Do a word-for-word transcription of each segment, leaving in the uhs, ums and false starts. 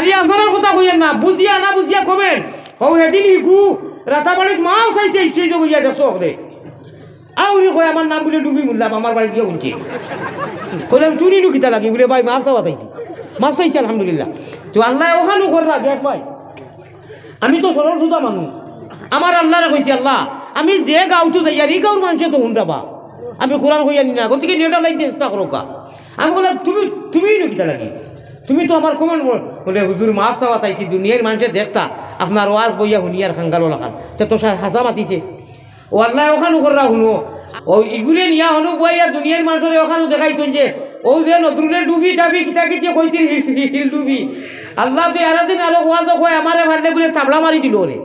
এই আপনারা কথা কইয়েন না, বুঝিয়া না বুঝিয়া কমেন। ও এদিন ইগু রাতাবাড়িত মাফ চাইছে, স্টেজে বইয়া দেখছো ওখানে। আউরি কয়, "আমার নাম বুলে ডুবি মুল্লা, আমার বাড়ি দিয়া উঠছে।" কইলাম, "তুমি নু কিতা লাগি?" বুলে, "ভাই, মাফ চাওয়াত আইছি।" মাফ চাইছি, আলহামদুলিল্লাহ। তো আল্লাহ ওখানো কররা, জয় ভাই। আমি তো সরল সুজা মানুষ। আমার আল্লাহরে কইছি, "আল্লাহ, আমি যে গাঁওত যাইয়ার, ই গাঁওর মানষে তো হুনরা বা। আমি কোরআন কইয়া নি না, গতিকে নিয়টা লাইন চেষ্টা করো কা।" আমি কইলাম, "তুমি, তুমি নু কিতা লাগি? তুমি তো আমার কমেন্ট বলে, হুজুর, মাফ চাওয়াত আইছি, দুনিয়ার মানষে দেখতা, আপনার ওয়াজ বইয়া হুনিয়ার খাঙ্গালো লাখান।" তে তো সা-, হাছা মাতিছে। ও আল্লাহ, ওখানো কররা হুনো। ও ইগুরে নিয়া হনু বইয়া দুনিয়ার মানষরে ওখানো দেখাইছইন যে, ও যে নজরুলের ডুবি টাবি কিতা কিতি কইছিল, হিল, হিল, হিল ডুবি। আল্লাহ তো আরো দিন আরো ওয়াজও কয়, আমারে মারলে বুলে থাবড়া মারি দিল রে।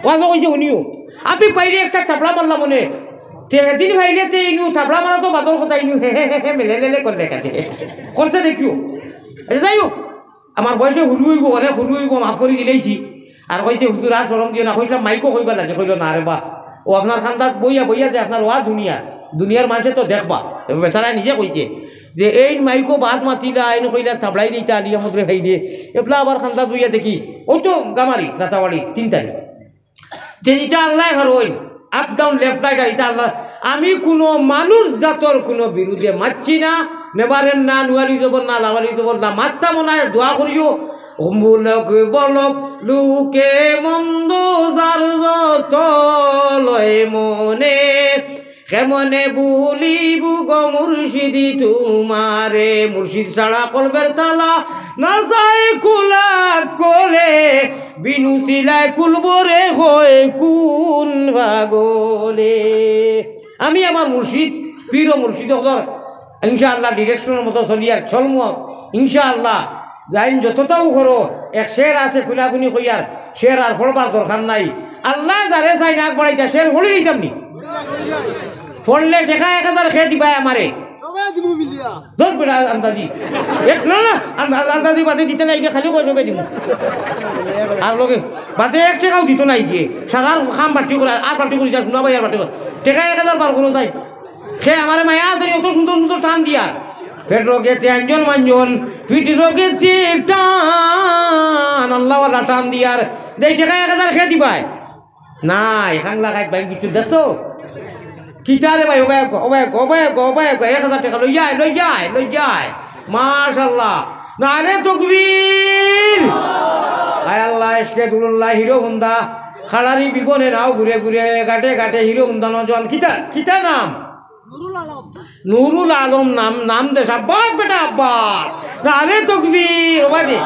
ওয়াজও কইছে হুনিও। আমি পাইলে একটা থাবড়া মারলাম মনে। তে এদিন পাইলে তে ইনু থাবড়া মারা তো বাদর কথা, ইনু হে হে হে হে মেলে লেলে করে দেখাতে। করছে দেখিও। আচ্ছা, যাই হোক, আমার বয়সে হুরু অইবো, অনেক হুরু অইবো, মাফ করি দিলাইছি। আর কইছে, "হুজুর, আর শরম দিও না।" কইছিলাম, "মাইকও কইবার লাগে।" কইলো, "না রে বা, ও আপনার খান্দাত বইয়া বইয়া যে আপনার ওয়াজ হুনিয়া, দুনিয়ার মানষে তো দেখবা।" বেচারায় নিজে কইছে যে, "এইন মাইকও বাদ মাতিলা, এইন কইলা থাবড়াই দিতা, আলী আহমদরে ভাইরে।" এবলা আবার খান্দাত বইয়া দেখি, ওই তো গামারি, রাতাবাড়ি, তিন তারিখ। যে ইটা আল্লায় পারইন, up down, left right, ইটা আল্লাহ। আমি কুনু মানুষ জাতর কুনু বিরুদ্ধে মাতছি না, নেবারেন না, নুয়ালি জবর না, লাওয়ালি জবর না, মাততাম না, দোয়া করিও। মুলক বলক লোকে মন্দ যার যত লয় মনে, কেমনে ভুলিব গো মুর্শিদি তোমারে? মুর্শিদ ছাড়া কলবের তালা না যায় খোলা খোলে, বিনু সিলায় খুলবো রে হয় কোন পাগলে। আমি আমার মুর্শিদ, পীর ও মুর্শিদ অকলর ইনশাআল্লাহ direction-র মতো চলিয়ার চলমু ইনশাআল্লাহ। যাইন যতটাও করো, এক শের আছে খুনাখুনি কইয়ার, শের আর পড়বার দরকার নাই। আল্লায় যারে চাইন আগ বাড়াইতা, শের পড়ি নিতাম নি। পড়লে টেকা এক হাজার খে দিবায় আমারে। সবে দিমু মিলিয়া। ধর বেটা আন্দাজি। এক, না, না, আন-, আন-, আন্দাজি বাদে দিতে নাই, খালি কয় সবে দিমু। আর লগে বাদে এক টেকাও দিত নাই গিয়ে। সারার কাম বাট্টি করে, আর বাট্টি করে যা, শোনা ভাই আর বাট্টি করে। টেকা এক হাজার বার করো যাই। খে আমারে মায়া আছে, অত সুন্দর সুন্দর টান দিয়া। পেট রোগেতে আঞ্জন মাঞ্জন, পিঠ রোগেতে টান, আল্লাহওয়ালা টান দিয়ার। দেই টেকা এক হাজার খে দিবায়। নাই, খাংলা খাইত ভাই কিছু দেখছো? কিতা রে ভাই, ও ভাই, ও ভাই, ও ভাই, ও ভাই, এক হাজার টেকা লই যায়, লই যায়, লই যায়। মাশাআল্লাহ। নারে তকবীর। আয় আল্লাহ, ইশকে দুলুল্লাহ, হিরো হুন্দা। খালারি বিবনে নাও ঘুরে ঘুরে, ঘাটে ঘাটে হিরো হুন্দা নওজোয়ান। কিতা, কিতা নাম? নুরুল আলম নাম, নাম দে, শাবাশ বেটা, আব্বাস। নারে তকবীর, ও ভাই দে।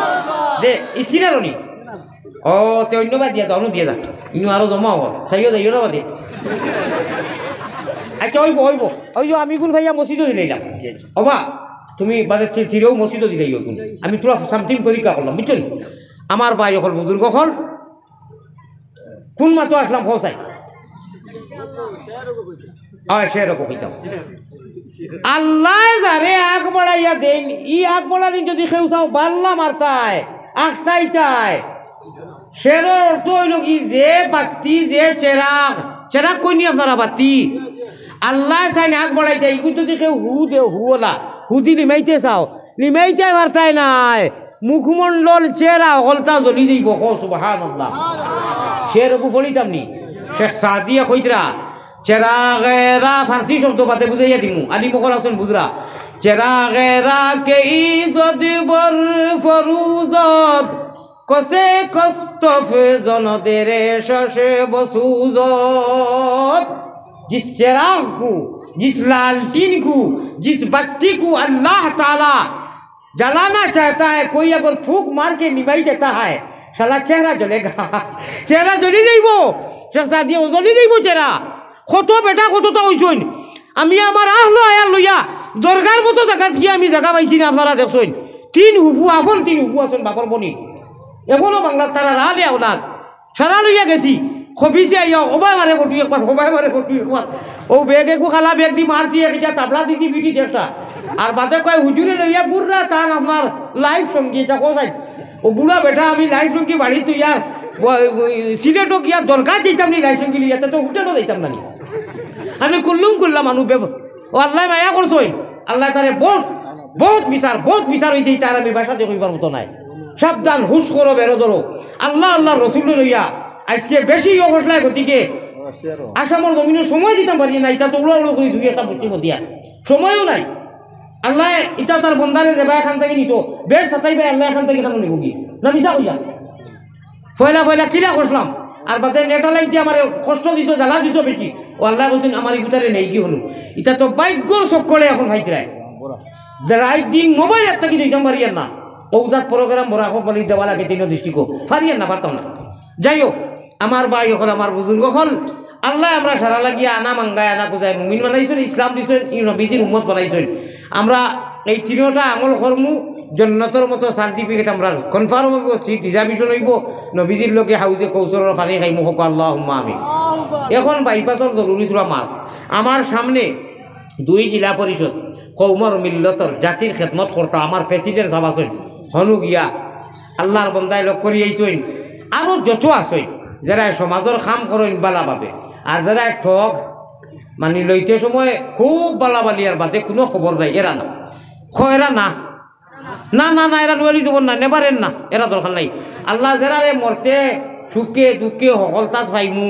দে, ইসকিনার নি। ও, তে অন্য বাদ দিয়া যা, অন্য দিয়া যা। ইনু আরো জমা হবো। চাইও যাইও না বাদে। আচ্ছা, অইবো, অইবো। অইবো, আমি গুন ভাইয়া মসজিদও দিলাইলাম। ওবা, তুমি বাদে থি-, থিরেও মসজিদও দিলাই অইগুন। আমি তোরা something পরীক্ষা করলাম, বুঝছো নি? আমার ভাই অকল, বুজুর্গ অকল, কোন মাতো আসলাম, কও চাই? অয়, শের অগু কইতাম। আল্লায় যারে আগ বাড়াইয়া দেইন, ই আগ বাড়ানি যদি কেউ চাও, বাল্লা মারতায়, আখতাইতায়। শেরর অর্থ অইলো কি, যে বাত্তি, যে চেরাগ, চেরাগ কইন নি আপনারা বাত্তি? আল্লায় চাইন আগ বাড়াইতায়, ইগুত যদি কেউ হু দে, হুওলা, হুদি নিমাইতে চাও, নিমাইতায় পারতায় নায়। মুখমণ্ডল চেরা হকলতা জ্বলি যাইবো, কও সুবহানাল্লাহ। শের অগু পড়িতাম নি? শেখ সাদিয়ে কইতরা, চেরাগেরা ফার্সি শব্দ বাদে বুঝাইয়া দিমু, আলিম অকল আছইন বুঝরা। চেরাগেরা কে ইজত বর ফরুজত, কসে কস্তফ জনদের শশ বসুজত। জিস চেরাগ কো, জিস লালটিন কো, জিস বাত্তি কো আল্লাহ তাআলা जलाना चाहता है, कोई अगर फूंक मार के निभाई देता है, साला चेहरा जलेगा। চেহারা জ্বলি যাইবো। শেখ সাদিয়ে জ্বলি যাইবো চেহারা। কত বেটা কততা অইছইন। আমি আমার আহলো আয়াল লইয়া দরগার মতো জাগাত গিয়া আমি জাগা পাইছি না, আপনারা দেখছইন। তিন হুফু, আপন তিন হুফু আছইন বাপর বনি। এখনো বাংলাত তারা রালে আওলাদ। সারা লইয়া গেছি। খবিছে আইয়া, "ওবায় মারে ফটু একবার, ওবায় মারে ফটু একবার।" ও ব্যাগ একু খালা ব্যাগ দি মারছি, এক ইটা তাবলা দিছি বিটি দেখটা। আর বাদে কয়, "হুজুরে লইয়া বুড়া তান আপনার লাইফ সঙ্গী, ইটা কোথায়?" ও বুড়া বেটা, আমি লাইফ সঙ্গী বাড়িত থইয়া, ব-, ব-, সিলেটো গিয়া দরকার দিতাম নি লাইফ সঙ্গী লইয়া, তে তো হোটেলও যাইতাম না নি। আমি কুল্লুম কুল্লা মানুষ বেব-, ও আল্লায় মায়া করছইন, আল্লায় তারে বহুত, বহুত বিচার, বহুত বিচার অইছে, ইটা আর আমি ভাষাতে কইবার মতো নাই। সাবধান, হুশ করো, বেরো ধরো। আল্লাহ, আল্লাহর রসুল লইয়া আইজকে বেশি ইয়ে ফসলায় গতিকে আসামর জমিনে সময় দিতাম পারি না, ইতা তো উড়া উড়ো করি দুই একটা বুদ্ধি মতিয়া সময়ও নাই। আল্লাহ ইতা তার বন্দারে যেবা এখান থাকি নিত, বেশ সাতাই ভাই আল্লাহ এখান থাকি কেন নিব কি? না মিছা কইয়া? পয়লা পয়লা কিলা করছিলাম, আর বাদে নেটা লাইতে আমার কষ্ট দিত, জ্বালা দিত বেশি। ও আল্লাহ কইছেন আমার ইগুতারে নেই কি হলো? ইতা তো ভাগ্যর চক্করে এখন ফাইতরায়। যে রাইত দিন মোবাইল একটা কি দিতাম পারি আর না। ও জাত প্রোগ্রাম বড় হোক বলি দেওয়া লাগে তিন দৃষ্টিকো। পারি আর না, পারতাম না। যাই হোক, আমার ভাই অকল, আমার বুজুর্গ অকল, আল্লাহ আমরা সারা লাগিয়া আনা মাঙ্গায় আনা কুজায় মুমিন বানাইছইন, ইসলাম দিছইন, ই নবীজির উম্মত বানাইছইন। আমরা এই তিনটা আমল করমু, জন্নতর মতো সার্টিফিকেট আমরা কনফার্ম হইব, সিট রিজার্ভেশন হইব, নবীজির লগে হাউজে কৌসরর পানি খাইমু, হোক আল্লাহ আমিন। এখন বাইপাসর জরুরি তোরা মাল। আমার সামনে দুই জেলা পরিষদ, কৌমর মিল্লতর জাতির খেদমত করতা আমার প্রেসিডেন্ট সাহেব আছইন, হনু গিয়া আল্লাহর বন্দায় লগ করি আইছইন। আরো যত আছইন, যারা সমাজর কাম করইন বালাভাবে, আর যারা ঠগ মানে লইতে সময় খুব বালাবালি আর বাদে কোনো খবর নাই, এরা না। খ এরা না, না না না, এরা নুয়ালি জবর না, নেবার এর না, এরা দরকার নাই। আল্লাহ যারা রে মরতে সুখে দুঃখে হকলতাত পাইমু,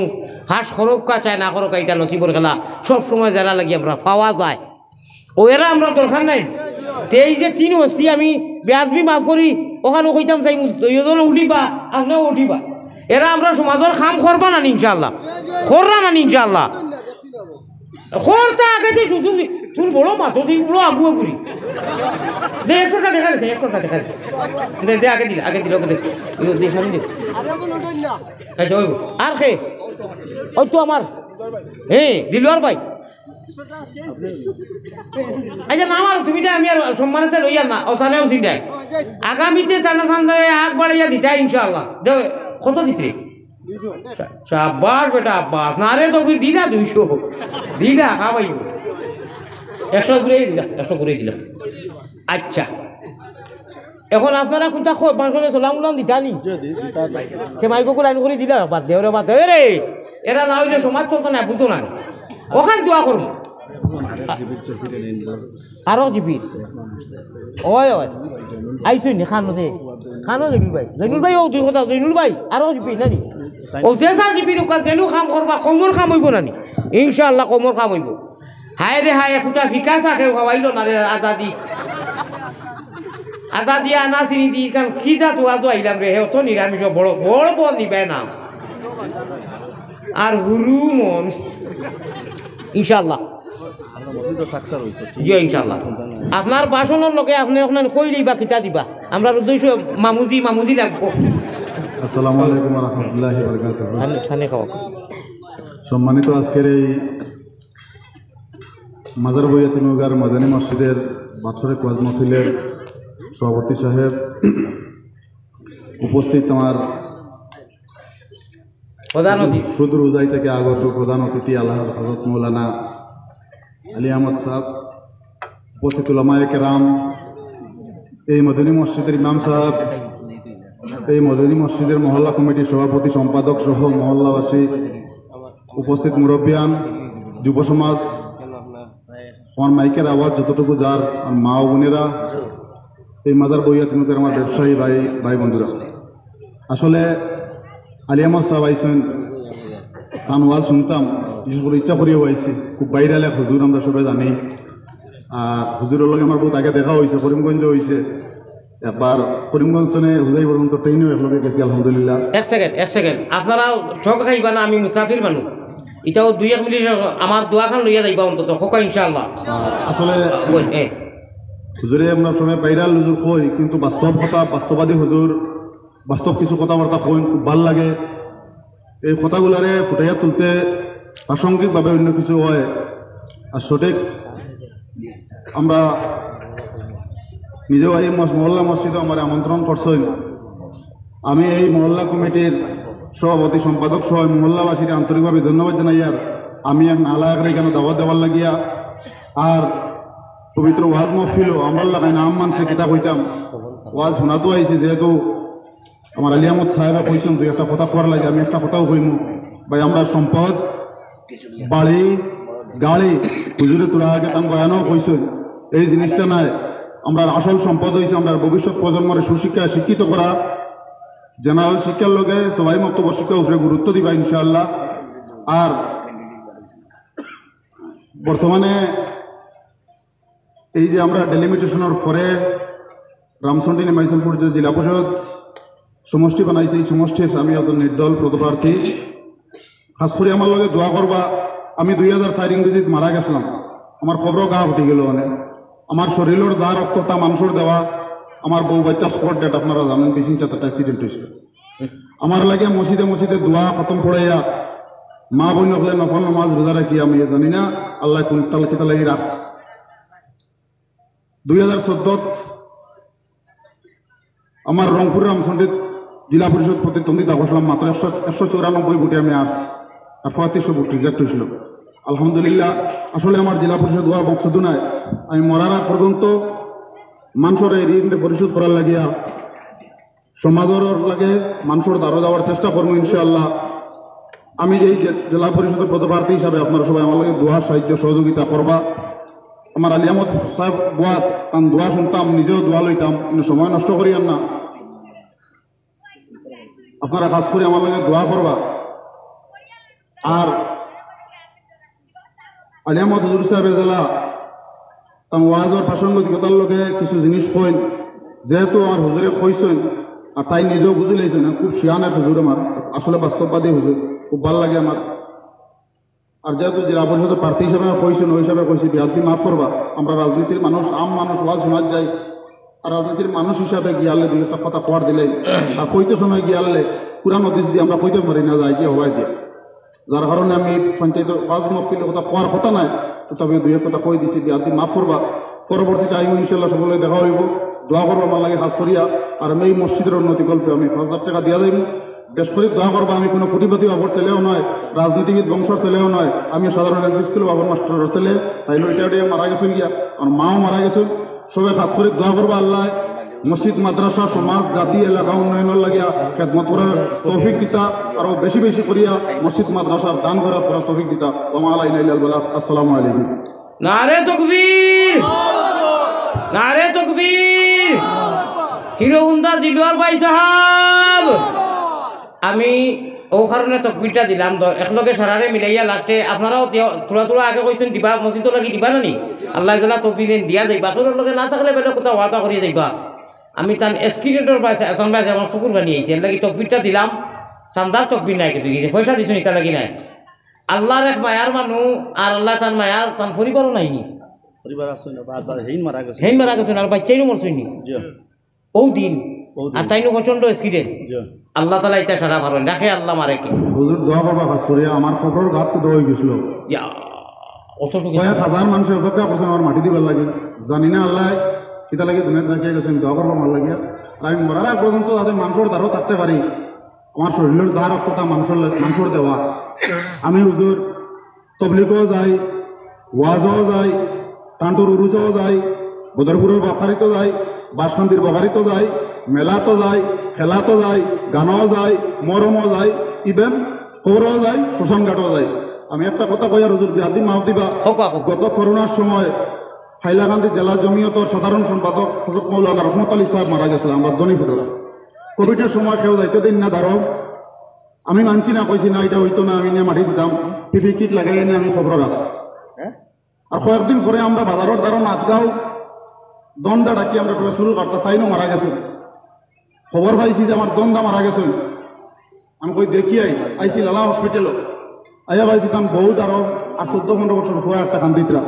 ফাঁস করুক্কা চায় না করুক্কা, এটা নসিবর খেলা। সব সময় যারা লাগি আমরা পাওয়া যায়, ও এরা আমরা দরকার নাই। তে এই যে তিন হস্তি আমি বেয়াদবি মাফ করি, ওখানে কইতাম চাই দুইজন উঠিবা, আপনিও উঠিবা। এরা আমরা সমাজর কাম করবা না নি ইনশাআল্লাহ, কররা না নি ইনশাআল্লাহ। করতা আগে যে শুধু দি-, তোর বড় মাথা তুই বড় আগুয়া ঘুরি। দে একশোটা দেখা দে, একশোটা দেখা দে। দে, দে আগে দিলে, আগে দিলে, ওকে দে। ওই দে, সামনে দে। আচ্ছা, ওই আর খে? ওই তো আমার। হ্যাঁ, দিলওয়ার ভাই। আচ্ছা, না আমার তুমি তো আমি আর সম্মানিত লইয়ার না, ও তাহলেও চিন্তায়। আগামীতে টানা টানতে আগ বাড়াইয়া দিতা ইনশাআল্লাহ। দে, কত দিতে? শা-, শাবাশ বেটা আব্বাস। না রে, তো দিলা দুইশো। দিলা, খাওয়াইব। একশো ঘুরে দিলা, একশো ঘুরে দিলা। আচ্ছা। এখন আপনারা কোনটা খো-, মাংসরে সালাম উলাম দিতা নি? তে মাইকো লাইন করি দিলা, বাদ দে, ওরে বাদ দে। এ রে, এরা না হইলে সমাজ চলতো না, বুঝতো না। ওখানে দোয়া করবো। আরো জিপি। ওই, ওই। আইসুন নি, খানো দে। খানো জৈনুল ভাই। জৈনুল ভাই, ও দুই কথা, জৈনুল ভাই, আরো জিপি, না নি? ও যে যা জিপি রুকা, যেনু কাম করবা, কমর কাম হইব না নি? ইনশাআল্লাহ, কমর কাম হইব। হায় রে হায়, একটা ফিকা চা কেউ খাওয়াইলো না রে, আজাদি। আজাদি আনা চিনি দি, কারণ কি জাত ওয়াজও আইলাম রে, হে তো নিরামিষ, বড়, বড় বল দিবে না। আর হুরু মন। ইনশাআল্লাহ। জি, ইনশাআল্লাহ। আপনার ভাষণর লগে আপনি ওখানে কইলেই বা কিতা দিবা? আমরা উদ্দেশ্য মামুজি, মামুজি লাগবো। আসসালামু আলাইকুম ওয়া রাহমাতুল্লাহি ওয়া বারাকাতুহু। খানে, খানে খাওয়া। সম্মানিত আজকের এই মাজার বইয়া তিনুগার মাদানী মসজিদের বাৎসরিক ওয়াজ মাহফিলের সভাপতি সাহেব, উপস্থিত আমার প্রধান অতিথি। সুদূর উজাই থেকে আগত প্রধান অতিথি আল্লাহ হযরত মৌলানা আলী আহমদ সাহেব, উপস্থিত উলামায়ে কেরাম, এই মদনী মসজিদের ইমাম সাহেব, এই মদনী মসজিদের মহল্লা কমিটির সভাপতি, সম্পাদক সহ মহল্লাবাসী, উপস্থিত মুরব্বিয়ান, যুব সমাজ, আমার মাইকের আওয়াজ যতটুকু যার, আমার মা ও বোনেরা, এই মাজার বইয়া তিনুগার আমার ব্যবসায়ী ভাই, ভাই বন্ধুরা, আসলে আলী আহমদ সাহেব আইসেন, তান ওয়াজ শুনতাম, বিশেষ করে ইচ্ছা করিয়াও আইছি। খুব ভাইরাল এক হুজুর, আমরা সবাই জানি। আর হুজুরের লগে আমার বহুত আগে দেখা হইছে, করিমগঞ্জে হইছে। একবার করিমগঞ্জ তনে হুজাই পর্যন্ত ট্রেনেও একলগে গেছি, আলহামদুলিল্লাহ। এক সেকেন্ড, এক সেকেন্ড, আপনারা ঠগ খাইবা না, আমি মুসাফির মানুষ। এটাও দুই এক মিনিট আমার দোয়াখান লইয়া যাইবা অন্তত, খোকা ইনশাআল্লাহ। আসলে বল, এ। হুজুরে আমরা সবাই ভাইরাল হুজুর কই, কিন্তু বাস্তব কথা, বাস্তববাদী হুজুর, বাস্তব কিছু কথাবার্তা কইন, খুব ভালা লাগে। এই কথাগুলারে ফুটাইয়া তুলতে প্রাসঙ্গিকভাবে অন্য কিছু হয়, আর সঠিক আমরা নিজেও এই মস-, মহল্লা মসজিদে আমার আমন্ত্রণ করছেন। আমি এই মহল্লা কমিটির সভাপতি, সম্পাদক সহ মহল্লাবাসীকে আন্তরিকভাবে ধন্যবাদ জানাই। আর আমি এক নালা এখানে দাওয়াত দেওয়ার লাগিয়া, আর পবিত্র ওয়াজ মহফিলও আমরা লাগাই নাম মানছে কিতা কইতাম, ওয়াজ শোনাতো আইছি, যেহেতু আমার আলী আহমদ সাহেবে কইছেন দুই একটা কথা কওয়ার লাগে, আমি একটা কথাও কইমু। ভাই, আমরা সম্পদ, বাড়ি, গাড়ি, হুজুরে তোরা আগে তান বয়ানও কইছেন, এই জিনিসটা নাই। আমরার আসল সম্পদ অইছে আমরার ভবিষ্যৎ প্রজন্মরে সুশিক্ষায় শিক্ষিত করা। জেনারেল শিক্ষার লগে সবাই মক্তব্য শিক্ষার উপরে গুরুত্ব দিবা ইনশাআল্লাহ। আর বর্তমানে এই যে আমরা ডেলিমিটেশনের পরে রামচন্দ্রী নিমাইশানপুর যে জেলা পরিষদ সমষ্টি বানাইছে, এই সমষ্টির আমি একজন নির্দল পদপ্রার্থী। খাস করি আমার লগে দোয়া করবা। আমি দুই হাজার চার ইংরেজিত মারা গেছিলাম, আমার কবরও গা উঠি গেল। মানে আমার শরীরের যা রক্ত তা মানুষের দেওয়া। আমার বউ বাচ্চা স্পট ডেড, আপনারা জানেন, বিশিং চাতাটা অ্যাক্সিডেন্ট হয়েছিল। আমার লাগে মসজিদে মসজিদে দোয়া খতম পড়াইয়া মা বোন হকলে নফল নামাজ রোজা রাখি আমি জানি না আল্লাহ কোন তাল কিতা লাগি রাখছে। দুই হাজার চোদ্দ আমার রংপুর রামচন্দ্রীত জেলা পরিষদ প্রতিদ্বন্দ্বিতা করছিলাম, মাত্র একশো একশো চৌরানব্বই ভোটে আমি আসছি, আর পঁয়ত্রিশশো ভোট রিজেক্ট হয়েছিল। আলহামদুলিল্লাহ, আসলে আমার জেলা পরিষদ হওয়া মকসুদ নাই। আমি মরার আগ পর্যন্ত মানুষের এই ঋণ পরিশোধ করার লাগিয়া সমাজের লাগে মানুষের দ্বারো যাওয়ার চেষ্টা করবো ইনশাআল্লাহ। আমি এই জে-, জেলা পরিষদের পদপ্রার্থী হিসাবে আপনারা সবাই আমার লগে দোয়া সাহায্য সহযোগিতা করবা। আমার আলী আহমদ সাহেব বুয়াত, তান দোয়া শুনতাম, নিজেও দোয়া লইতাম, কিন্তু সময় নষ্ট করিয়েন না। আপনারা খাস করি আমার লগে দোয়া করবা। আর আলী আহমদ হুজুর সাহেব জেলা তান ওয়াজর প্রাসঙ্গিকতার লগে কিছু জিনিস কইন, যেহেতু আমার হুজুরে কইছেন আর তাই নিজেও বুঝি লাইছেন, খুব শিয়ান এক হুজুর আমার, আসলে বাস্তববাদী হুজুর, খুব ভালো লাগে আমার। আর যেহেতু জেলা পরিষদের প্রার্থী হিসাবে আমার কইছেন, ওই হিসাবে কইছি, বিয়াদি মাফ করবা। আমরা রাজনীতির মানুষ, আম মানুষ, ওয়াজ শোনার যাই, আর রাজনীতির মানুষ হিসাবে গিয়ালে দুই একটা কথা কওয়ার দিলে, আর কইতে সময় গিয়ালে কোরআন হাদিস দিয়ে আমরা কইতে পারি না, যাই গিয়ে হওয়াই দিয়ে। যার কারণে আমি পঞ্চায়েত ওয়াজ মহফিলে কথা কওয়ার কথা নাই, তথাপি দুই এক কথা কই দিছি, বিয়াদি মাফ করবা। পরবর্তী টাইম ইনশাল্লাহ সকলে দেখা হইব, দোয়া করবো আমার লাগে খাস করিয়া। আর আমি এই মসজিদের উন্নতি কল্পে আমি পাঁচ হাজার টাকা দিয়া যাইব, বেশ করে দোয়া করবো। আমি কোনো কোটিপতি বাবুর ছেলেও নয়, রাজনীতিবিদ বংশর ছেলেও নয়, আমি সাধারণ এলপি স্কুল বাবুর মাস্টারের ছেলে, তাই রিটায়ার্ড হয়ে মারা গেছেন গিয়া, আমার মাও মারা গেছেন। সবাই খাস করে দোয়া করবো আল্লাহ মসজিদ, মাদ্রাসা, সমাজ, জাতি, এলাকা উন্নয়নের লাগিয়া খেদমত করার তৌফিক দিতা, আরো বেশি বেশি করিয়া মসজিদ মাদ্রাসার দান করার করার তৌফিক দিতা। ওমা আলাইনা ইল্লাল বালাগ। আসসালামু আলাইকুম। নারে তকবীর, নারে তকবীর। হিরো হুন্ডা দিলওয়ার ভাই সাহেব, আমি ও কারণে তকবীরটা দিলাম, দ-, একলগে সারারে মিলাইয়া লাস্টে আপনারাও দিও, থোড়া থোড়া আগে কইছেন দিবা, মসজিদও লাগি দিবা না নি? আল্লাহ তাআলা তৌফিক দেন, দিয়া যাইবা। আপনার লগে না থাকলে বেলে কোথাও ওয়াদা করিয়া যাইবা। আমি তান এক্সিডেন্টর পাশে, এখন পাশে আমার চকুর পানি আইছে, এর লাগি তকবীরটা দিলাম। চান্দার তকবীর নাই, কিন্তু এই যে পয়সা দিছুন, এটা লাগি নাই। আল্লাহর এক মায়ার মানু, আর আল্লাহ তান মায়ার, তান পরিবারও নাইনি। পরিবার আছে না, বারবার হেইন মারা গেছে। হেইন মারা গেছে, আর বাচ্চাইনও মরছইনি। জি। ও দিন। ও দিন। আর তাইনও প্রচণ্ড এক্সিডেন্ট। জি। আল্লাহ তাআলা এটা সারা পারইন, রাখে আল্লাহ মারে কে। হুজুর দোয়া করবা খাস করিয়া, আমার কবরর গাত কুদা হয়ে গেছিল। ইয়া, অতটুকু। কয়েক হাজার মানুষ অপেক্ষা করছেন আমার মাটি দিবার লাগি। জানি না আল্লাহ কিতা লাগি দুনিয়াত রাখিয়া গেছেন, দোয়া করবা আমার লাগিয়া। আর আমি মরার আগ পর্যন্ত যাতে মানুষের দ্বারো থাকতে পারি, আমার শরীরের যা রক্ত তা মানুষের লা-, মানুষের দেওয়া। আমি হুজুর তবলিগও যাই, ওয়াজও যাই, টান্টুর উরুসও যাই, বদরপুরের বাখারিত যাই, বাসকান্দির বখারিত যাই, মেলাত যাই, খেলাত যাই, গানও যাই, মরমও যাই, ইভেন কবরও যাই, শ্মশান ঘাটও যাই। আমি একটা কথা কইয়ার হুজুর, বিয়াদি মাফ দিবা। হোক, হোক। গত করোনার সময় হাইলাকান্দি জেলা জমিয়তর সাধারণ সম্পাদক হযরত মৌলানা রহমত আলী সাহেব মারা গেছিলেন, আমরা ধনী ফুটরা। কোভিডের সময় কেউ যাইতে দিন না দাঁড়ো। আমি মানছি না, কইছি না, এটা হইতো না, আমি নিয়ে মাটি দিতাম। পিপি কিট লাগাই এনে আমি খবর রাখছি। হ্যাঁ? আর কয়েকদিন পরে আমরা বাজারের দ্বারা নাচগাঁও দন্দা ডাকি আমরা সবাই শুরু করতে, তাইনও মারা গেছে। খবর পাইছি যে আমার দন্দা মারা গেছে। আমি কই দেখি আই, আইছি লালা হসপিটালও। আইয়া পাইছি তান বউ দাঁড়ো আর চোদ্দ পনেরো বছর হওয়া একটা কান্দিতরা।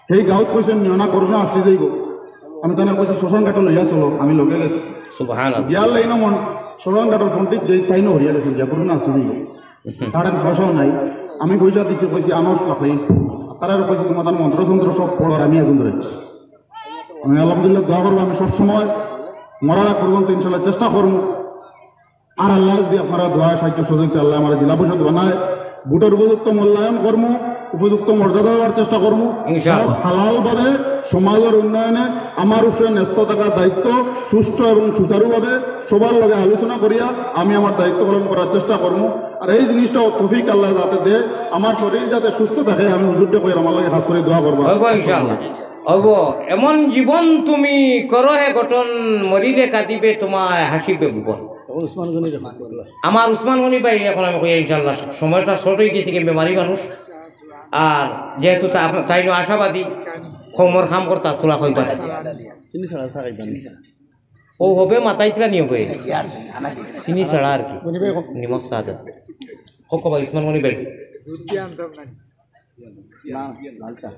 সেই গাঁওত কইছেন নিয়না করোনা আসলে যাইব। আমি তানে কইছি শ্মশান ঘাটে লইয়া চলো, আমি লগে গেছি। সুবহানাল্লাহ। গিয়ার লাইন মন শ্মশান ঘাটর ফোনটি যেই তাইনও হরিয়া গেছেন, যে করোনা আসলে যাইব। তার এক পয়সাও নাই। আমি পয়সা দিছি, কইছি আনো পাখি। তারা কইছি তোমার তার মন্ত্রতন্ত্র সব পড়ার আমি এখন ধরেছি। আমি আলহামদুলিল্লাহ দোয়া করবো, আমি সবসময় মরার আগ পর্যন্ত ইনশাল্লাহ চেষ্টা করবো। আর আল্লাহ যদি আপনারা দোয়া সাহায্য সহযোগিতা আল্লাহ আমার জেলা পরিষদ বানায়, ভোটের উপযুক্ত মূল্যায়ন করবো, উপযুক্ত মর্যাদা দেওয়ার চেষ্টা করবো। ইনশাআল্লাহ। সব হালালভাবে সমাজের উন্নয়নে আমার উপরে ন্যস্ত থাকার দায়িত্ব সুষ্ঠু এবং সুচারুভাবে সবার লগে আলোচনা করিয়া আমি আমার দায়িত্ব পালন করার চেষ্টা করবো। আর এই জিনিসটাও তৌফিক আল্লাহ যাতে দে, আমার শরীর যাতে সুস্থ থাকে, আমি হুজুরকে কই আমার লগে খাস করে দোয়া করবো। হইব ইনশাআল্লাহ। অবো, এমন জীবন তুমি করো হে গঠন, মরিলে কাঁদিবে তোমায় হাসিবে ভুবন। আমার উসমান গনি ভাই, এখন আমি কই ইনশাআল্লাহ, সময়টা short অই গেছে, কি বেমারি মানুষ। আর যেহেতু তা-, আপনা-, তাইন আশাবাদী, কওমর কাম করতা, থুড়া কইবা। চিনি ছাড়া চা খাইবা নি? ও হবে, মাথায় ইতরা নিয়ম অই। চিনি ছাড়া আর কি। নিমক চা দে। কও, কও ভাই, উসমান গনি ভাই। না, লাল চা।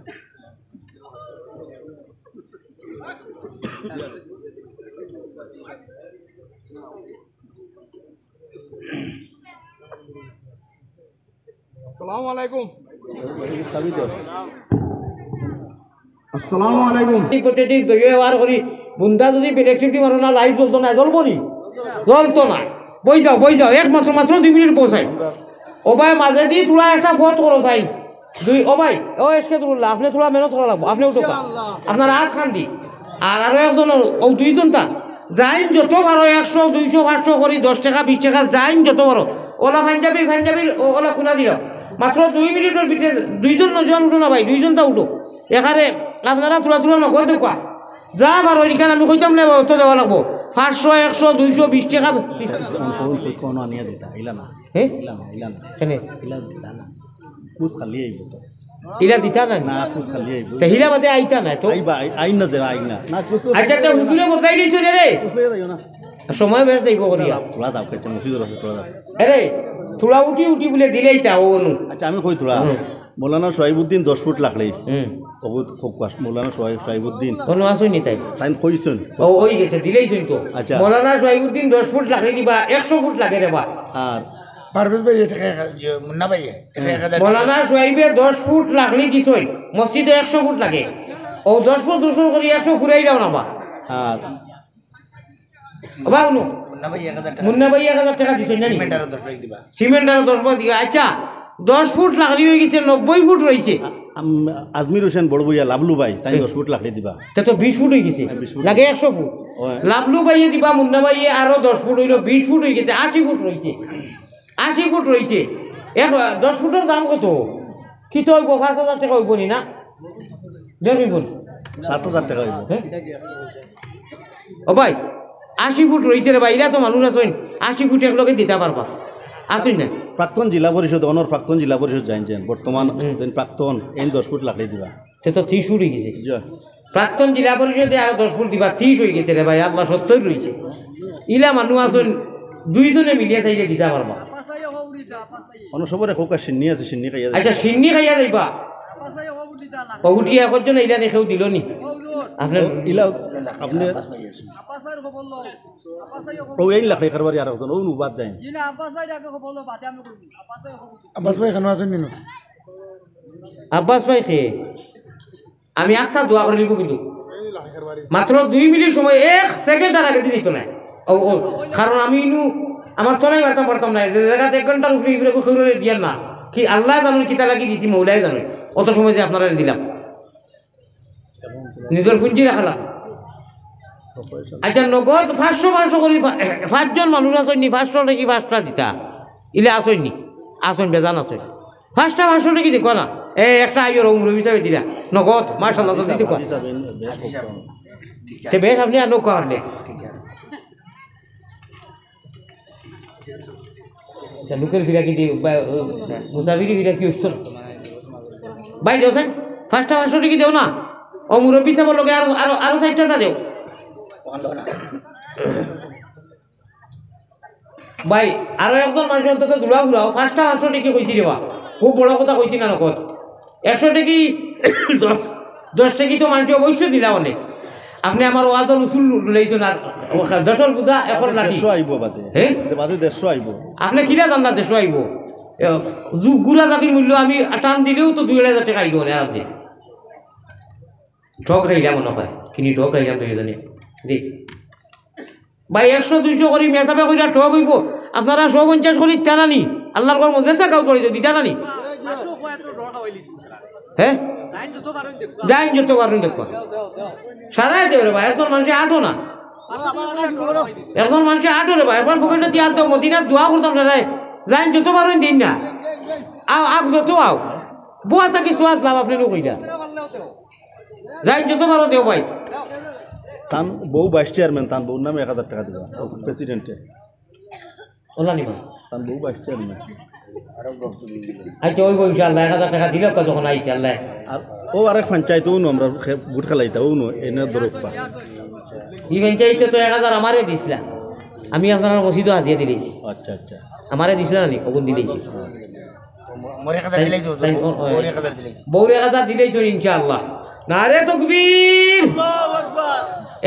আসসালামু আলাইকুম। আসসালামু আলাইকুম। এই পদ্ধতি দইয়ে বার করি, বুন্দা যদি ইলেকট্রিসিটি মারো না, লাইট জ্বলতো না, জ্বলবো নি? জ্বলতো না। বই যাও, বই যাও, একমাত্র, মাত্র দুই মিনিট বসাই। ও ভাই, মাঝে দি থুড়া একটা ফট করো চাই। দুই, ও ভাই, ও এসকে দুরুল্লাহ, আপনে থুড়া মেহনত করা লাগবো, আপনে উঠো। আপনার আত খান দি। আর আরো একজন, ও দুইজন তা। যাইন যত পারো, একশো, দুইশো, পাঁচশো করি, দশ টেকা, বিশ টেকা, যাইন যত পারো। ওলা পাঞ্জাবি, পাঞ্জাবির, ও-, ওলা কুনা দিল। মাত্র দুই মিনিটর ভিতরে দুইজন নজওয়ান উঠো না ভাই, দুইজন তা উঠো। এখানে আপনারা থুড়া থুড়া নগদ দেউক্কা। যা পারো, এখান আমি কইতাম না, অত দেওয়া লাগবো। পাঁচশো, একশো, দুইশো, বিশ টেকা। কোন, কোন, কোন আনিয়া দিতা, ইলা না। হে? ইলা না, ইলা না। কেনে? ইলা দিতা না। কুছ খালি আইবো তো। ইলা দিতা না? না, কুছ খালি আইবো। তে হিলা বাদে আইতা না তো? আইবা, আই-, আইন না যে, আইন না। না, কুছ তো আচ্ছা, তে হুজুরে বদলাই দিছো রে। কুছ লইয়া যাইও না। সময় বেশ যাইবো করিয়া। থুড়া দাও, থুড়া দাও, খাইছে, মসজিদর আছে, থুড়া দাও। আরে, থুড়া উঠি উঠি বুলে দিলেই তা অনু। আচ্ছা, আমি কই থুড়া। হুম। মৌলানা সোহাইবুদ্দিন দশ ফুট লাকড়ি। হুম। অবুত খুব কষ্ট, মৌলানা সোহাই-, সোহাইবুদ্দিন। কোনো আসুন নি তাই? তাইন কইছইন। ও, ওই গেছে, দিলেই শুনতো। আচ্ছা। মৌলানা সোহাইবুদ্দিন দশ ফুট লাকড়ি দিবা, একশো ফুট লাগে রে বা। আর পারভেজ ভাই, এটা এক হাজার, ইয়ে, মুন্না ভাই, এটা এক হাজার। মৌলানা সোহাইবে দশ ফুট লাকড়ি দিছইন, মসজিদে একশো ফুট লাগে। ও দশ ফুট, দশ ফুট করি একশো ফুরাই দাও না বা। আর ও বা, হুনো। মুন্না ভাই এক হাজার টেকা। মুন্না ভাই এক হাজার টেকা দিছইন না নি? সিমেন্ট আরো দশ ব্যাগ দিবা। সিমেন্ট আরো দশ ব্যাগ দিবা। আচ্ছা, দশ ফুট লাকড়ি অই গেছে, নব্বই ফুট রইছে। আ-, আম-, আজমির হোসেন বড় ভাইয়া, লাভলু ভাই, তাইন হুম। দশ ফুট লাকড়ি দিবা। তে তো বিশ ফুট অই গেছে। হ্যাঁ, বিশ ফুট। লাগে একশো ফুট। ওই। লাভলু ভাইয়ে দিবা, মুন্না ভাইয়ে আরো দশ ফুট অইলো, বিশ ফুট অই গেছে, আশি ফুট রইছে। আশি ফুট রইছে। এক, দশ ফুটর দাম কত? কিতা অইবো? পাঁচ হাজার টেকা অইবো নি না? দশ অইবো নি? সাত হাজার টেকা অইবো। হ্যাঁ? ও ভাই, আশি ফুট রইছে রে ভাই, ইলা তো মানুষ আছইন, আশি ফুট একলগে দিতা পারবা, আছইন না? প্রাক্তন জেলা পরিষদ, অনর প্রাক্তন জেলা পরিষদ যাইন যেন, বর্তমান হুম। যেন প্রাক্তন, এইন দশ ফুট লাকড়ি দিবা। তে তো ত্রিশ ফুট অই গেছে। জি। প্রাক্তন জেলা পরিষদে আরো দশ ফুট দিবা, ত্রিশ অই গেছে রে ভাই, আল্লাহ সত্তর রইছে। ইলা মানুষ আছইন, দুইজনে মিলিয়া চাইলে দিতা পারবা। অনো সবরে কউক্কা, শিন্নি আছে, শিন্নি খাইয়া যাইবা। আচ্ছা, শিন্নি খাইয়া যাইবা। ও উঠিয়া একজন ইলা দেখেও দিল নি। আপনি ও, ইলা, আপনি ও এই লাকড়ি কারবারি আর একজন, ও নুবাদ যাইন। আব্বাস ভাই কেনে আছইন নি? আব্বাস ভাই কে? আমি একটা দোয়া করি নিব কিন্তু। মাত্র দুই মিনিট সময়, এক সেকেন্ড আর আগে দিতে নাই। ও, ও, কারণ আমি ইনু আমার তলাই মারতাম পারতাম না। যে জায়গাতে এক ঘন্টার উপরে, উপরে কেউ দিয়ার না। কি আল্লাহ জানইন কিতা লাগি দিছি, মৌলাই জানইন। অত সময় যে আপনারা দিলাম। নিজর পুঞ্জি রাখলাম। আচ্ছা, নগদ পাঁচশো, পাঁচশো করি পা-, পাঁচজন মানুষ আছইন নি, পাঁচশো টেকা পাঁচটা দিতা। ইলা আছইন নি? আছইন, বেজান আছইন। পাঁচটা পাঁচশো টেকা দেখো না। এ, একটা আইয়ো রং রবি সাহেব দিলা। নগদ, মাশাআল্লাহ, তো দিতে কয়। তে বেশ, আপনি আর নৌকা হারলে। আচ্ছা, লোকের ফিরা কি দি-, বা, মুসাফিরি ফিরা কি উঠছো? ভাই, দেও স্যার, পাঁচটা পাঁচশো টেকা দেও না। ও মুরব্বী সাহেব লোকে আরো, আরো, আরো চারটা দেও। ভাই, আরো একজন মানুষ অন্তত দূরা ঘুরাও, পাঁচটা পাঁচশো টেকা কইছি রে বা। খুব বড় কথা কইছি না নগদ। একশো টেকা, দশ, দশ টেকা তো মানুষ অবশ্য দিলা অনেক। আপনি আমার ওয়াজর উসুল লইছেন আর দশর বুঝা এখন লাঠি। দেড়শো আইবো বাদে। হ্যাঁ? বাদে দেড়শো আইবো। আপনি কিনা জানলা দেড়শো আইবো? এ, জু-, গুড়া জাতির মূল্য আমি টান দিলেও তো দুই আড়াই হাজার টেকা আইবো অনে আরামসে। ঠগ খাইলাম মনে হয়। কিনি ঠগ খাইলাম দুইজনে। জি। ভাই, একশো দুইশো করি মেসাবে কইরা ঠগ অইবো। আপনারা শো পঞ্চাশ করি দিতা না নি? আল্লাহর ঘর মধ্যে কাউ করি দিতা না নি? হ্যাঁ? যাইন যত পারইন দেখো। সারাই দেও রে ভাই, একজন মানুষে আটো না। একজন মানুষে আটো রে ভাই, একবার পকেটে দিয়া আট দাও, মদিনার দোয়া করতাম না রে। যাইন যত পারইন দিন না। আও, আগ যত আও। বুয়া থাকি সোয়াজ লাভ আপনি লোক কইলা। যাই যত পারো দেও ভাই। তান বউ ভাইস চেয়ারম্যান, তান বউর নামে এক হাজার টেকা দিবা প্রেসিডেন্টে। ওলা নিবা। তান বউ ভাইস চেয়ারম্যান। আচ্ছা, ওই বউ ইনশাআল্লাহ এক হাজার টেকা দিলে যখন আইছে আল্লাহ। আর ও আরেক পঞ্চায়েত, ও নু আমরা খে-, ভোট খেলাইতা, ও নু এনে দরক পা। ই পঞ্চায়েতে তো এক হাজার আমারে দিছিলা, আমি আপনার মসজিদও হাদিয়া দিলেছি। আচ্ছা, আচ্ছা। আমারে দিছিলা না নি, ওগুন দিলেছি। মোরে এক হাজার দিলেছি, তাই, ও, ও, মোরে এক হাজার দিলেছি। বউরে এক হাজার দিলেছি ইনশাআল্লাহ। নারে তকবীর।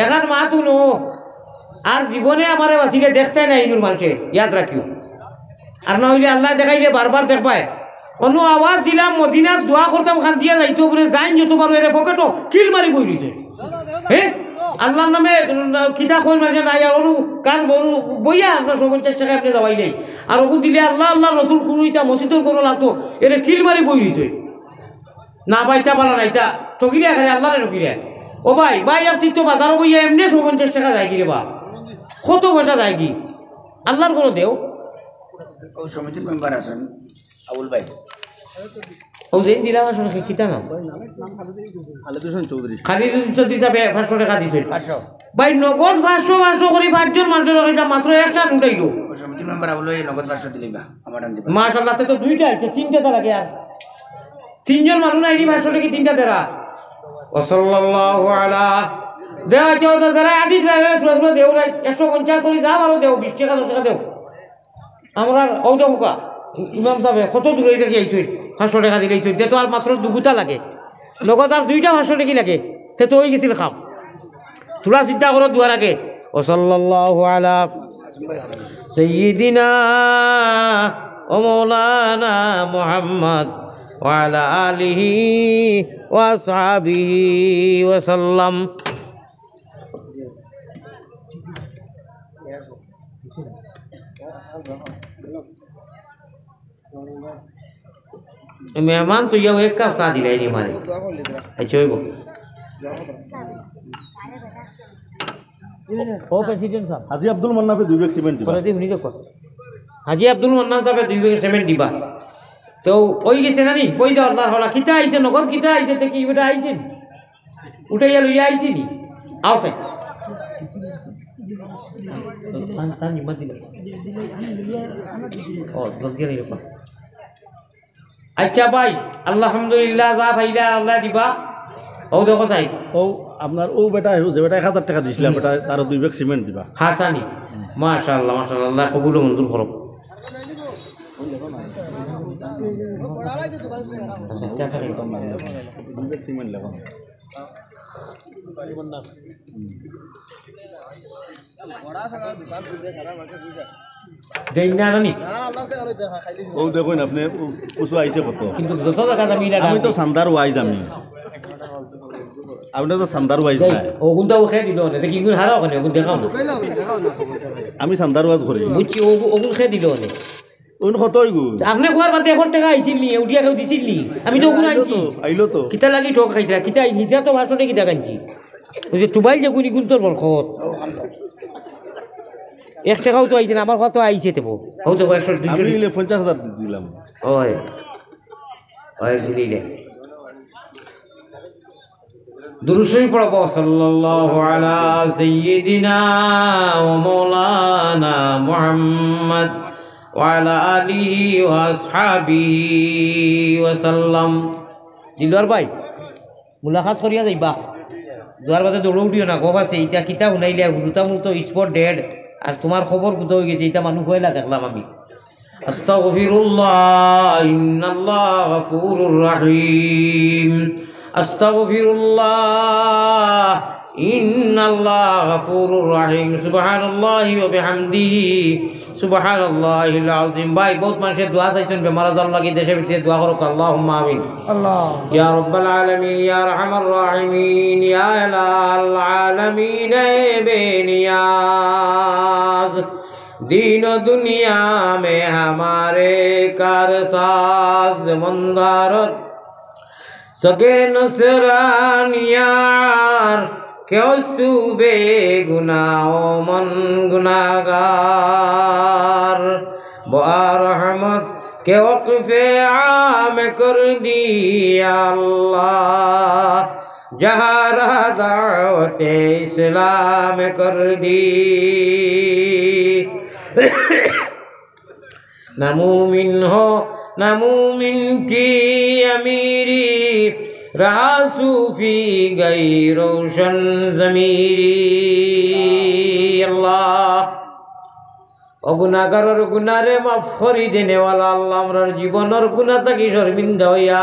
এখন মাত হুনো, আর জীবনে আমারে বাঁচিলে দেখতে নাই ইনুর মানুষে, ইয়াদ রাখিও। আর না হইলে আল্লাহ দেখাইলে বারবার দেখবায়। অনু আওয়াজ দিলাম, মদিনার দোয়া করতাম, খান দিয়া যাইতো বলে, যাইন যত পারো এরে পকেটো কিল মারি বই রইছে। হে, আল্লাহর নামে কিতা কই মানষে নাই, আর অনু কার অনু বইয়া আপনার সব পঞ্চাশ টেকা আপনি যাওয়াই নাই। আর ওগু দিলে আল্লাহ, আল্লাহর রসুল কুরুইতা মসজিদর করো লাগতো, এরে কিল মারি বই রইছে। না পাইতা পালা নাইতা, ঠকিলে খালি আল্লাহরে ঠকিলে। ও ভাই, ভাই, এক চিত্ত বাজারো বইয়া এমনি সব পঞ্চাশ টেকা যায় কি রে বা? কত পয়সা যায় কি? আল্লাহর করো দেও। ও সমিতির মেম্বার আছেন, আবুল ভাই। ও যেদিন দিলাম আসলে কিতা নাম? খালিদ হোসেন চৌধুরী। খালিদ হোসেন চৌধুরী সাহেব পাঁচশো টেকা দিছে। পাঁচশো। ভাই, নগদ পাঁচশো, পাঁচশো করি পাঁচজন মানুষের একটা মাত্র একটা নোট আইলো। ও সমিতির মেম্বার আবুল ভাই নগদ পাঁচশো দিলেই বা, আমার টান দিবা। মাশাআল্লাহ, তে তো দুইটা আইছে, তিনটা তো লাগে আর। তিনজন মানুষ নাই নি, পাঁচশো টেকা তিনটা দেরা। ওয়া সাল্লাল্লাহু আলা। দেওয়া কেউ তো যারা আদি ড্রাইভার, সুরা সুরা দেও নাই, একশো পঞ্চাশ করি দাও, আরো দেও, বিশ টেকা, দশ টেকা দেও। আমরা ও দেখো কা, ইমাম সাহেব কত দূরে থাকি আইছইন, পাঁচশো টেকা দিলে আইছইন, তে তো আর মাত্র দুগুতা লাগে, নগদ আর দুইটা পাঁচশো টেকা লাগে, তে তো ওই গেছিল কাম। তোরা চিন্তা করো দুয়ার আগে। ওসল্লাল্লাহু আলা সাইয়্যিদিনা ওয়া মাওলানা মুহাম্মদ ওয়া আলা আলিহি ওয়া আসহাবিহি ওয়া সাল্লাম। মেহমান তো ইয়াও এক কাপ চা দিলাই নি মারে। আচ্ছা, হইব। ও প্রেসিডেন্ট সাহেব। হাজী আব্দুল মান্নাফে দুই ব্যাগ সিমেন্ট দিবা। পরে দিয়ে হুনি দেখো। হাজী আব্দুল মান্নান সাহেব দুই ব্যাগ সিমেন্ট দিবা। তো ওই গেছে না নি? ওই যে আল্লাহর হলা। কিতা আইছে? নগদ কিতা আইছে? তে কি বেটা আইছে? উঠাইয়া লইয়া আইছি নি? আও সাই। তান, তান নিমা দিল। ও, জলদি আনি রকম। আচ্ছা ভাই, আলহামদুলিল্লাহ, যা পাইলা আল্লাহ দিবা। ও দেখো সাই। ও, আপনার ও বেটা, যে বেটা এক হাজার টেকা দিছিলা, বেটা তারও দুই ব্যাগ সিমেন্ট দিবা। হাসানি। মাশাআল্লাহ, মাশাআল্লাহ, আল্লাহ কবুল ও মঞ্জুর করো। আচ্ছা, কে থাকে? দুই ব্যাগ সিমেন্ট লেখো। দেন না, নানি? ও দেখইন, আপনে উ-, উঁচু আইছে কত? কিন্তু যত জাগাত আমি ইলা আমি তো চান্দার ওয়াইজ আমি। আপনে তো চান্দার ওয়াইজ নাই। ওগুন তো খেয়ে দিল না, দেখি ইগুন হারা ওখানে, ওগুন দেখাও না। আমি চান্দার ওয়াইজ করি। বুঝছি, ওগু-, ওগুন খেয়ে দিল না। ওগুন কত ওইগুন? আপনে খোয়ার বাদে এখন টেকা আইছিল নি, উঠিয়া কেউ দিছিল নি? আমি তো ওগুন আইলো আনছি। তো, আইলো তো। কিতা লাগি ঠক খাইতা? কিতা আই-, হিজা তো পাঁচশো টেকা কিতা আনছি? ওই যে তুবাইল যে গুনি গুন্তর বরকত। এক টেকাও তো আইছে না, আমার কত আইছে তেবো? ও তো একশো, দুইশো আমি টেকা। নিলে পঞ্চাশ হাজার দিলাম। ওই। ওই নিলে। দুরূদ শরীফ পড়ব, সাল্লাল্লাহু আলা সাইয়্যিদিনা ওয়া মাওলানা মুহাম্মদ ওয়া আলা আলিহি ওয়া আসহাবিহি ওয়া সাল্লাম। দিলওয়ার ভাই, মুলাকাত করিয়া যাইবা। দুয়ার বাদে দৌড় উঠিও না, গপ আছে, ইতা কিতা হুনাইলে, হুরুতা মুরুতা spot dead, আর তুমার খবর কুতা অইগেছে, ইতা মানুষ পয়লা দেখলাম আমি। আস্তাগফিরুল্লাহ, ইন্নাল্লাহ গাফুরুর রাহিম। আস্তাগফিরুল্লাহ, ইন্নাল্লাহ গাফুরুর রাহিম। সুবহানাল্লাহি ওয়া বিহামদিহি, সুবহানাল্লাহিল আযীম। ভাই, বউত মানষে দোয়া চাইছইন, বেমার আজার লাগি, দেশে বিদেশে দোয়া করউক্কা, আল্লাহুম্মা আমিন। আল্লাহ। ইয়া রাব্বাল আলামিন, ইয়া আরহামার রাহিমিন, ইয়া ইলাহাল আলামিন, এ বেনিয়াজ। دین و دنیا میں ہمارے کارساز مندارت سگے نصرانیار کہ از تو بے گناہ و من گناہگار۔ با رحمت کہ وقف عام کردی یا اللہ، جہاں رہا دعوت اسلام کر دی۔ نہ مومن ہو، نہ مومن کی امیری، رہا صوفی گئی روشن ضمیری۔ আল্লাহ, ও গুনাগারর গুনারে মাফ করি দেনেওয়ালা আল্লাহ, আমরার জীবনর গুনা থাকি শর্মিন্দা অইয়া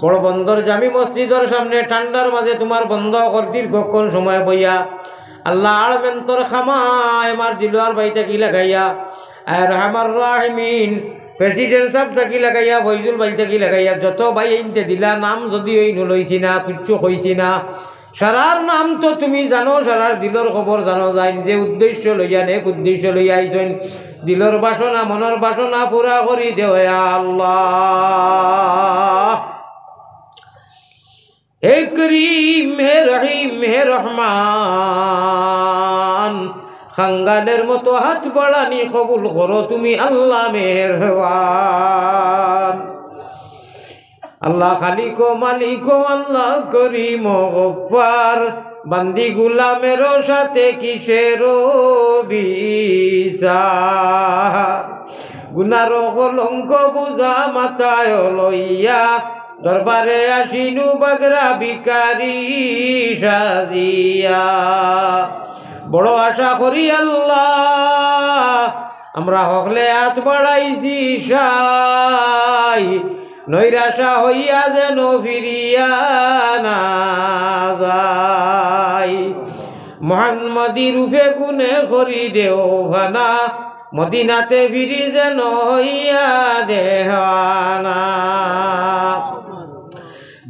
বড় বন্দর জামি মসজিদর সামনে ঠান্ডার মাঝে তুমার বন্দা অকল দীর্ঘক্ষণ সময় বইয়া আল্লাহ আড় মেন্তর খামায় আমার দিলওয়ার ভাই থাকি লাগাইয়া, আয় আরহামার রাহিমিন, প্রেসিডেন্ট সাব থাকি লাগাইয়া, ফয়জুল ভাই থাকি লাগাইয়া, যত ভাইয়াইন্তে দিলা, নাম যুদি অইন লইছি না, কিচ্ছু কইছি না, সারার নাম তো তুমি জানো, সারার দিলর খবর জানো। যাইন যে উদ্দেশ্য লইয়া, নেক উদ্দেশ্য লইয়া আইছইন, দিলর বাসনা, মনর বাসনা পুরা করি দেও, ইয়া আল্লাহ। হে করিম, হে রহিম, হে রহমান, খাঙ্গালের মতো হাত বাড়ানি কবুল করো তুমি আল্লাহ মেহেরবান। আল্লাহ খালিক ও মালিক ও আল্লাহ করিম ও গফফার, বান্দি গুলামের সাথে কিসের বিচার? গুনার কলঙ্ক বুঝা মাথায় লইয়া, দরবারে আসিনু বাগরা ভিখারি সাজিয়া। বড় আশা করি আল্লাহ, আমরা হকলে আত বাড়াইছি সাই, নৈরাশা হইয়া যেন ফিরিয়া না যাই। মোহাম্মদী রূপে গুনে করি দেও ফানা, মদিনাতে ফিরি যেন হইয়া দেওয়ানা।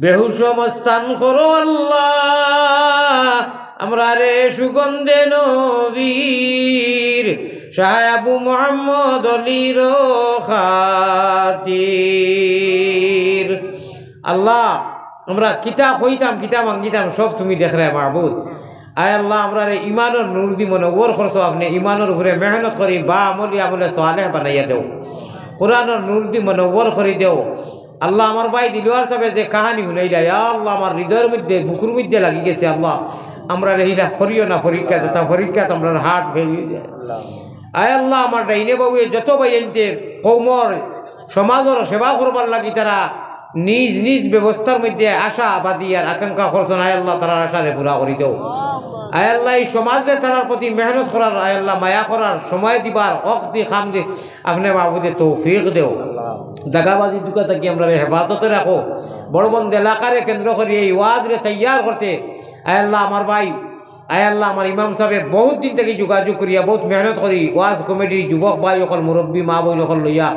বেহুশ মস্তান করো আল্লাহ, আমরারে সুগন্ধে নবীর শাহ আবু মোহাম্মদ অলির খাতির। আল্লাহ, আমরা কিতা কইতাম, কিতা মাঙ্গিতাম, সব তুমি দেখরায় মাবুদ। আয় আল্লাহ, আমরারে ইমানর নূর দি মনওয়ার করছো আপনে, ইমানর উপরে মেহনত করি বা আমলি আমলে সালেহ বানাইয়া দেও। কোরআনর নূর দি মনওয়ার করি দেও। আল্লাহ, আমার ভাই দিলওয়ার সাবে যে কাহানি হুনাইলা, ইয়া আল্লাহ, আমার হৃদয়র মধ্যে, বুকুর মধ্যে লাগি গেছে। আল্লাহ, আমরারে হিলা করিও না পরীক্ষা, যেটা পরীক্ষাত আমরার heart fail অই যায়। আয় আল্লাহ, আমার ডাইনে বাউয়ে যত ভাইয়াইন্তে কওমর, সমাজর সেবা করবার লাগি তারা নিজ নিজ ব্যবস্থার মধ্যে আশাবাদী আর আকাঙ্ক্ষা করছইন, আয় আল্লাহ, তারার আশারে পুরা করি দেও। আয় আল্লাহ, এই সমাজরে তারার প্রতি মেহনত করার, আয় আল্লাহ, মায়া করার, সময় দিবার, অক্ত দি, খাম দি, আপনে মাবুদে তৌফিক দেও। জাগাবাজি দুকা থাকি আমরারে হেফাজতে রাখো। বড়বন্দ এলাকারে কেন্দ্র করি এই ওয়াজরে তৈয়ার করতে, আয় আল্লাহ, আমার ভাই, আয় আল্লাহ, আমার ইমাম সাবে বহুত দিন থাকি যোগাযোগ করিয়া, বহুত মেহনত করি, ওয়াজ কমিটির যুবক ভাই অকল, মুরব্বী মা বইন অকল লইয়া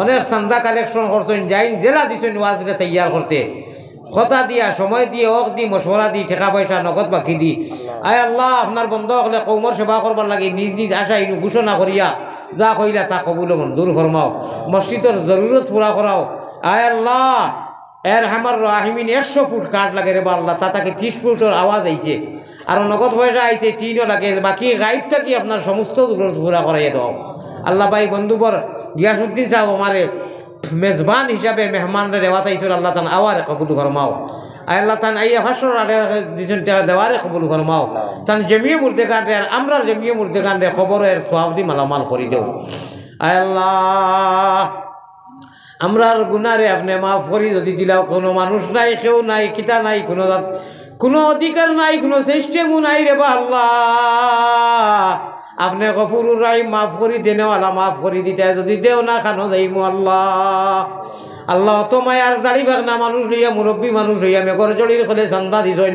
অনেক চান্দা collection করছইন, যাইন যেলা দিছইন ওয়াজরে তৈয়ার করতে। কথা দিয়া, সময় দিয়া, অক্ত দি, মশওয়ারা দি, টেকা পয়সা, নগদ বাকি দি। আয় আল্লাহ, আপনার বন্দা অকলে কওমর সেবা করবার লাগি নিজ নিজ আশা ইনু ঘোষণা করিয়া যা কইলা তা কবুল ও মঞ্জুর ফরমাও। মসজিদর জরুরত পুরা করাও। আয় আল্লাহ, এর হামার রাহিমিন একশো ফুট কাঠ লাগে রে বা আল্লাহ, তা থাকি ত্রিশ ফুটর আওয়াজ আইছে, আর নগদ পয়সা আইছে, টিনও লাগে, বাকি গাইব থাকি আপনার সমস্ত জরুরত পুরা করাইয়া দেও। আল্লাহ ভাই বন্ধুবর গিয়াসুদ্দিন সাব আমারে মেজবান হিসাবে মেহমানরে দেওয়াত আইছইন, আল্লাহ তান আওয়ারে কবুল ফরমাও। আয় আল্লাহ, তান আইয়া পাঁচশো টাকা দিছইন, টেকা দেওয়ারে কবুল ফরমাও। তান জমিয়ে মুর্দেগানরে আর আমরার জমিয়ে মুর্দেগানরে কবরর সওয়াব দি মালামাল করি দেও। আয় আল্লাহ, আমরার গুনারে আপনে মাফ করি যদি দিলাও, কোনো মানুষ নাই, কেউ নাই, কিতা নাই, কোনো জাত, কোনো অধিকার নাই, কোনো system ও নাই রে বা আল্লাহ। আপনে গফুরুর রাহিম, মাফ করি দেনেওয়ালা, মাফ করি দিতা, যদি দেও না, খানো যাইমু আল্লাহ। আল্লাহ, অত মায়ার জাড়ি বাগনা মানুষ লইয়া, মুরব্বী মানুষ লইয়া, মেঘর জড়ির খলে চান্দা দিছইন,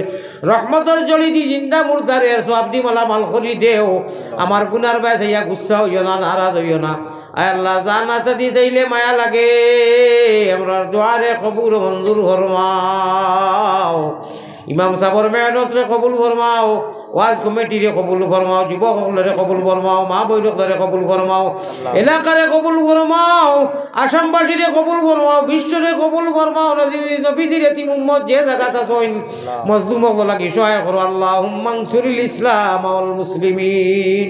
রহমতর জড়ি দি জিন্দা মুর্দারে এর সওয়াব দি মালামাল করি দেও। আমার গুনার বায় চাইয়া গুসা অইও না, নারাজ অইও না। আয় আল্লাহ, জানাত দি চাইলে মায়া লাগে, আমরার দোয়ারে কবুল মঞ্জুর ফরমাও। ইমাম সাবর মেহনতরে কবুল ফরমাও, ওয়াজ কমিটিরে কবুল ফরমাও, যুবক অকলরে কবুল ফরমাও, মা বইন অকলরে কবুল ফরমাও, এলাকারে কবুল ফরমাও, আসামবাসীরে কবুল ফরমাও, বিশ্বরে কবুল ফরমাও, নবী-, নবীজির এতিম উম্মত যে জাগাত আছইন, মজলুম অকলর লাগি সহায় করো। আল্লাহুম্মা আনসুরিল ইসলাম ওয়াল মুসলিমিন।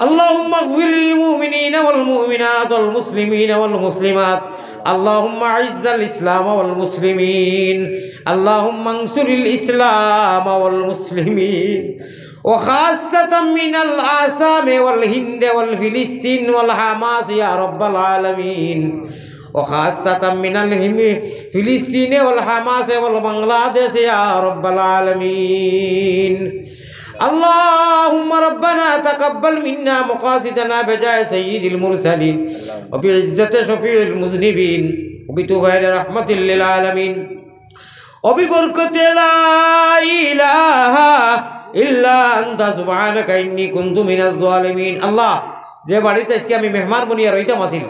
اللهم اغفر للمؤمنين والمؤمنات والمسلمين والمسلمات اللهم أعز الإسلام والمسلمين. اللهم انصر الإسلام والمسلمين. وخاصة من الآسام والهند والفلسطين والحماس يا رب العالمين. وخاصة من الهم-، فلسطين والحماس والبنغلاديش يا رب العالمين. اللهم ربنا تقبل منا مقاصدنا بجاه سيد المرسلين وبعزة شفيع المذنبين وبطفيل رحمة للعالمين وببركة لا إله إلا أنت سبحانك إني كنت من الظالمين. আল্লাহ, যে বাড়িত আইজকে আমি মেহমান বনিয়া রইতাম আছিল,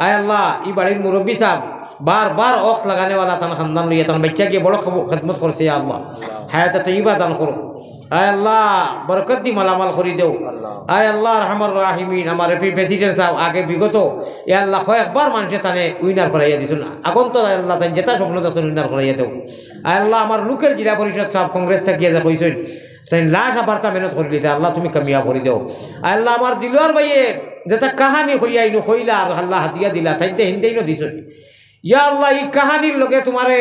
আয় আল্লাহ, ই বাড়ির মুরব্বি সাব বারবার অক্স লাগানেওয়ালা, তান খান্দান লইয়া তান বাইচ্চাকে বড় খব-, খেদমত করছে, ইয়া আল্লাহ, হায়াতে তৈয়বা দান করো। আয় আল্লাহ, বরকত দি মালামাল করি দেও। আয় আল্লাহ, আরহামার রাহিমিন, আমার এপি প্রেসিডেন্ট সাব আগে বিগত, ইয়া আল্লাহ, কয়েকবার মানষে তানে উইনার করাইয়া দিছইন। আগন্ত আয় আল্লাহ, তাইন যেতা স্বপ্ন দেখছইন উইনার করাইয়া দেও। আয় আল্লাহ, আমার লোকাল জেলা পরিষদ সাব কংগ্রেস থাকিয়া যে কইছইন, তাইন লাশ আবার তা মেহনত করিলিতা, আল্লাহ তুমি কামিয়াব করি দেও। আয় আল্লাহ, আমার দিলওয়ার ভাইয়ে যেতা কাহানি কইয়া ইনো কইলা আর আল্লাহ হাদিয়া দিলা, তাইনতে হিনতেইনও দিছইন। ইয়া আল্লাহ, ই কাহানির লগে তুমারে,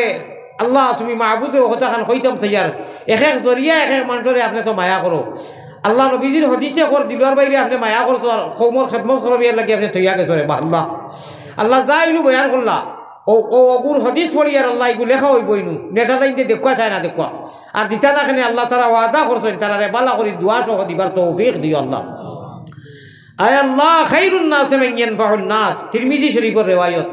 আল্লাহ, তুমি মাবুদে হকলতা খান কইতাম চাইয়ার, এক এক জরিয়া এক এক মানষরে আপনে তো মায়া করো। আল্লাহ, নবীজির হদিসে কর দিলওয়ার ভাইরে আপনে মায়া করছো, আর কওমর খেদমত করবিয়ার লাগি আপনে থইয়া গেছো রে বা আল্লাহ। আল্লাহ, যা ইনু বয়ান করলা, ও, ও, অগুর হদিস পড়িয়ার আল্লাহ, ইগু লেখা অইবো ইনু, নেটা লাইনতে দেখুয়া চায় না দেখুয়া। আর দিতা না কেনে আল্লাহ, তারা ওয়াদা করছইন, তারারে বালা করি দোয়া সহ দিবার তৌফিক দিও আল্লাহ। আয় আল্লাহ, খাইরুন নাস মান ইয়ানফাউন নাস, তিরমিজি শরীফর রেওয়ায়ত।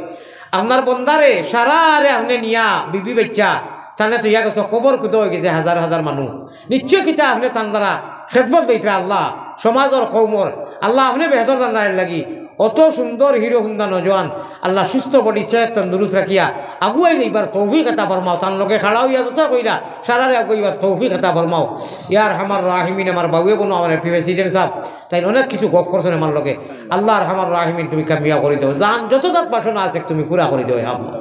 আপনার বন্দারে, সারারে আপনে নিয়া, বিবি বাইচ্চা, তানে থইয়া গেছো, কবর কুদা অইগেছে হাজার হাজার মানুষ। নিশ্চয় কিতা আপনে তান দ্বারা খেদমত লইতরা আল্লাহ, সমাজর কওমর, আল্লাহ আপনে বেহতর জানরার লাগি। অত সুন্দর হিরো হুন্দা নজওয়ান, আল্লাহ সুস্থ বডি সেহত তন্দুরুস্ত রাখিয়া আগুয়াই যাইবার তৌফিক আতা ফরমাও। তান লগে খাড়া অইয়া যত কইলা, সারারে আগুয়াইবার তৌফিক আতা ফরমাও। ইয়া আরহামার রাহিমিন, আমার বাউয়ে বনো, আমার এপি প্রেসিডেন্ট সাব, তাইন অনেক কিছু গপ করছইন আমার লগে। আল্লাহ আরহামার রাহিমিন, তুমি কামিয়াব করি দেও। জান যত জাত বাসনা আছে, তুমি পুরা করি দেও, ইয়া আল্লাহ।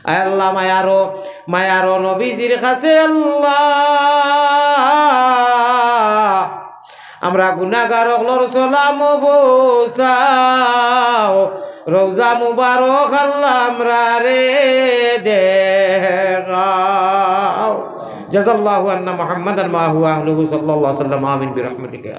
আয় আল্লাহ, মায়ারো, মায়ারো নবীজির কাছে আল্লাহ, আমরা গুনাগার অকলর সালাম পৌঁছাও, রওজা মুবারক আল্লাহ আমরারে দেখাও। জাযাল্লাহু আন্না মুহাম্মাদান মা হুয়া আহলুহু সাল্লাল্লাহু আলাইহি ওয়াসাল্লাম। আমিন বিরহমাতিকা।